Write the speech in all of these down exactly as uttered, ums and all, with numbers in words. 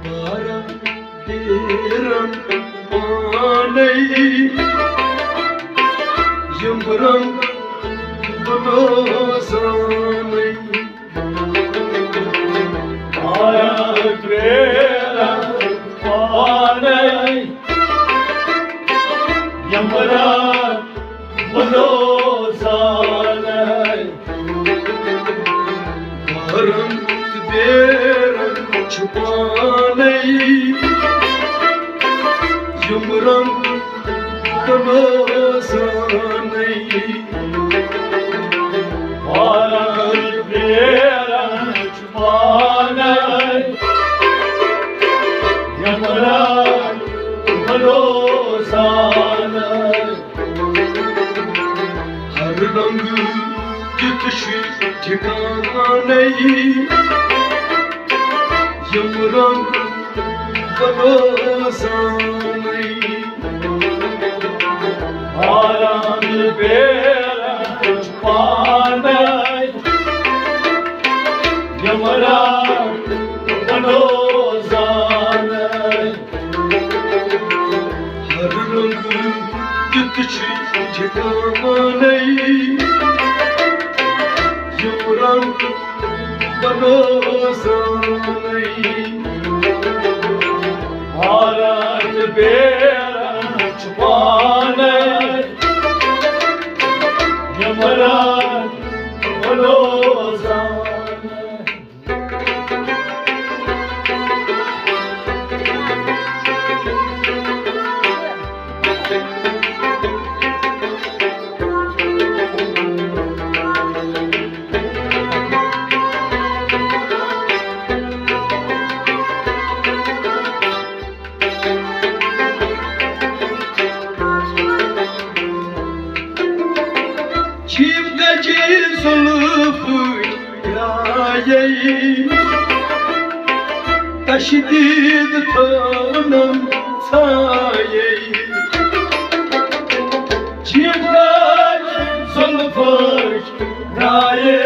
باران بیرن پانے، یمرن بلوزانے۔ باران بیرن پانے، یمرن بلوزانے۔ بارن تہٕ بیرن چھُ پانے، یمرن بلوزانے۔ بارن تہٕ بیرن چھُ پانے، یمرن بلوزانے۔ ہر رنگ کیُتھ چھُ ٹھکانے، یمرن بلوزانے۔ بارن بیرن چھُ پانے، یمرن بلوزانے۔ ہر رنگ کیُتھ چھُ ٹھکانے، یمرن بلوزانے۔ بارن بیرن چھُ پانے، یمرن بلوزانے۔ چیف گجی زلفہٕ درٛایے، تشدید تھٲونم ژھایے۔ چیف گجی زلفہٕ درٛایے،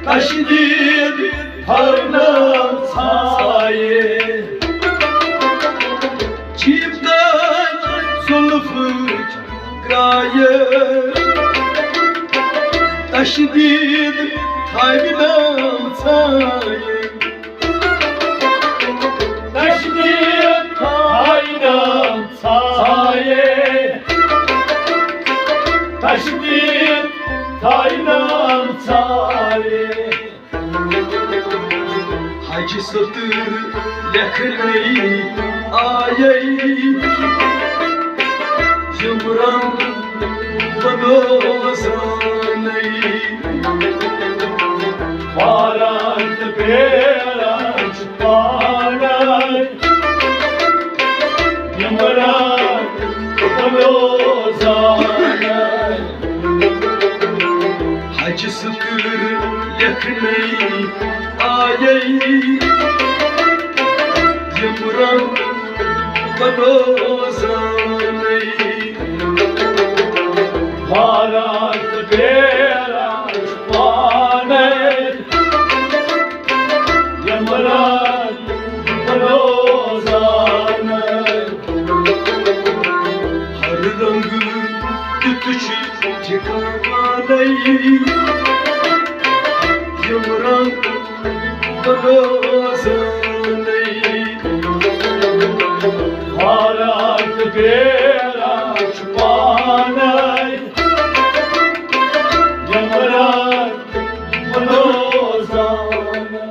تشدید تھٲونم ژھایے۔ چیف گجی زلفہٕ درٛایہِ، تشدید تھاوِ نام ژھایہِ۔ تشدید تھاوِ نام ژھایہِ۔ تشدید تھاوِ نام ژھایہِ۔ حج ستر لیکھنے آیے، یمرن بلوزانے۔ بارن تہٕ بیرن چھُ پانے، یمرن بلوزانے۔ حج ستر لیکھنے آیے، یمرن بلوزانے۔ بارن تہٕ بیرن چھُ پانے، یمرن بلوزانے۔ ہر رنگ کیُتھ چھُ ٹھکانے، یمرن بلوزانے۔ بارن تہٕ بیرن چھُ پانے، یمرن بلوزانے۔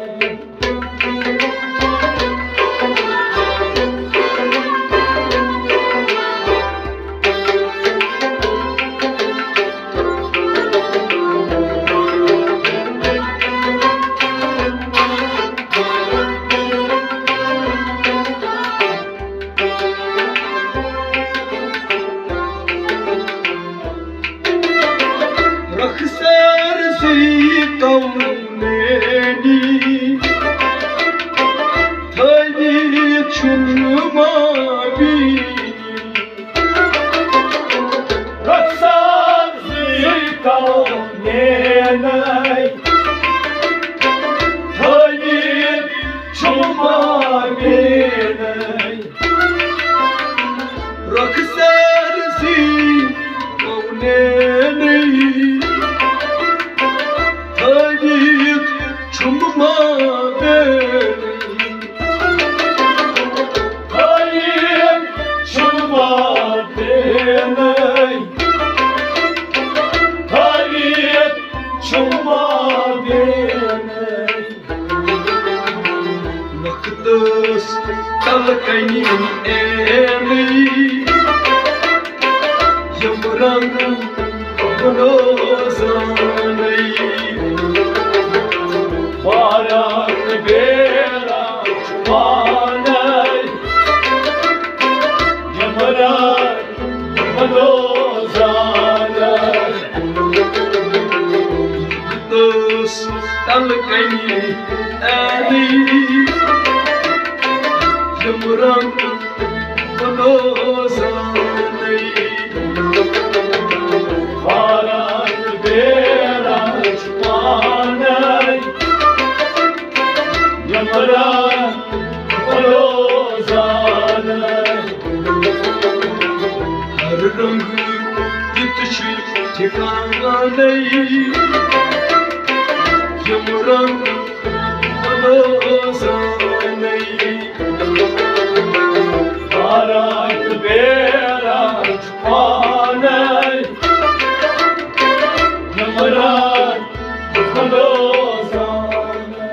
چھُم ما بیٖنی۔ رۄخسار زٕے کونینَے تھٲوِتھ چھُم ما بیٖنی۔ رۄخسار زٕے کونینَے تھٲوِتھ چھُم ما بیٖنی۔ تھٲوِتھ چھُم ما بیٖنی۔ تھٲوِتھ چھُم ما بیٖنی۔ نۄقطس تل کنہِ عینٕے یِم رنگ بہٕ نوزانَے۔ فارغ تہٕ بے رنگ چھُ پانَے۔ یِم رنگ بہٕ نوزانَے۔ نۄقطس تل کنہِ عینٕے یِم رنگ بہٕ نوزانَے۔ فارغ تہٕ بے رنگ چھُ پانَے۔ یِم رنگ بہٕ نوزانَے۔ ہر رنگ کیُتھ چھُ ٹھِکانَے۔ یِم رنگ بہٕ نوزانَے۔ فارغ تہٕ بے رنگ چھُ پانَے۔ یِم رنگ بہٕ نوزانَے۔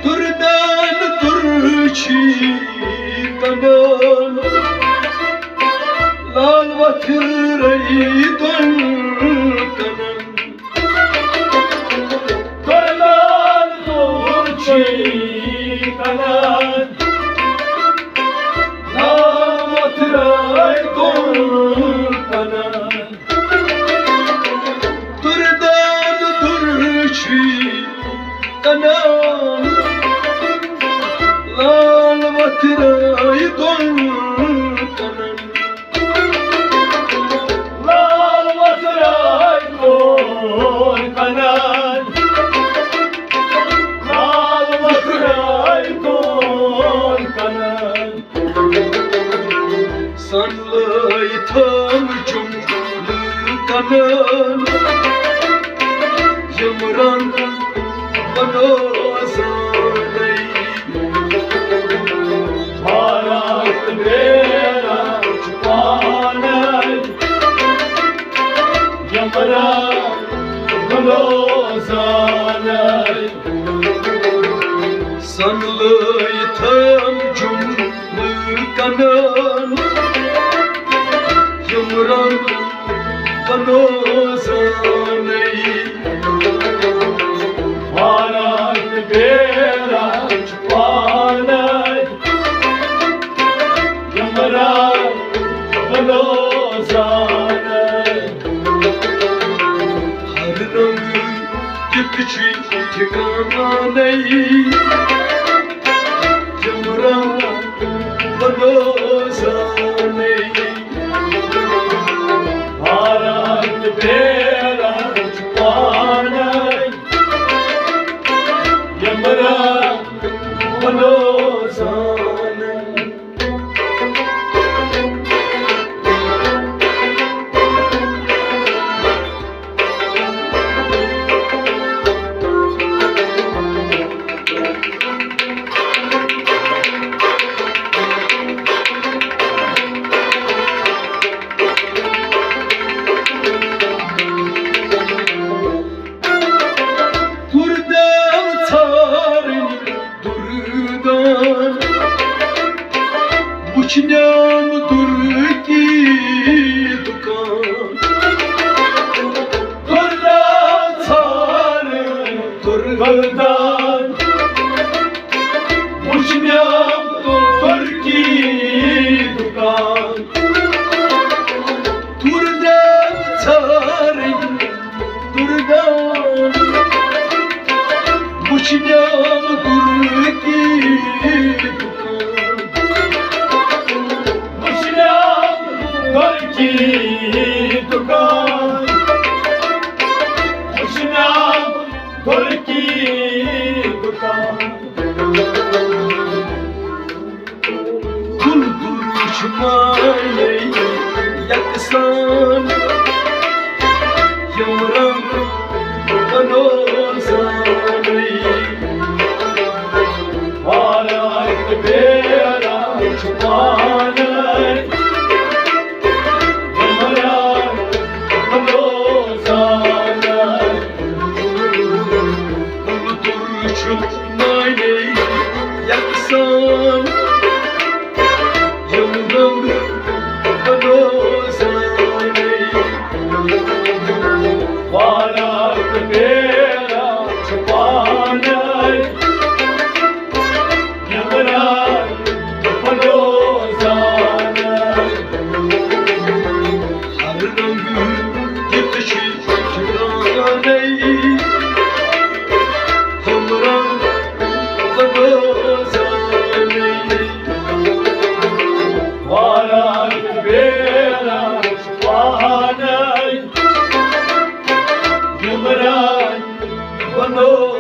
تُردان تُرچھی کنان، لال وتھرے دۄن کنن۔ تُردان تُرچھی کنان، لال وتھرے دۄن کنن۔ تُردان تُرچھی کنان، لال وتھرے دۄن کنن۔ لال وتھرے دۄن کنن۔ لال وتھرے دۄن کنن۔ سۄنہٕ لٲے تھٲم جُملہٕ کنن، یِم رنگ بہٕ نوزانَے۔ فارغ تہٕ بے رنگ چھُ پانَے۔ یِم رنگ بہٕ نوزانَے۔ سۄنہٕ لٲے تھٲم جُملہٕ کنن، یِم رنگ بہٕ نوزانَے۔ فارغ تہٕ بے رنگ چھُ پانَے۔ یِم رنگ بہٕ نوزانَے۔ ہر رنگ کیُتھ چھُ ٹھِکانَے۔ یِم رنگ بہٕ نوزانَے۔ فارغ تہٕ بے رنگ چھُ پانَے۔ یِم رنگ بہٕ نوزانَے۔ دُکان، وٕچھناو گۄلکی دُکان۔ گُل گُل چھُ مانے یکسان، یِم رنٛگ بنوزانے۔ واران تہٕ بیران چھُ پانے، یِم رنٛگ بنوزانے۔ گُل گُل چھُ مانے یکسان، یِم رنٛگ بنوزانے۔ واران تہٕ بیران چھُ پانے، یِم رنٛگ بنوزانے۔ ہر رنٛگ کیُتھ چھُ ٹھِکانَے، ہم رنٛگ بنوزانے۔ واران بیران پانے، یِم رنٛگ بنوزانے۔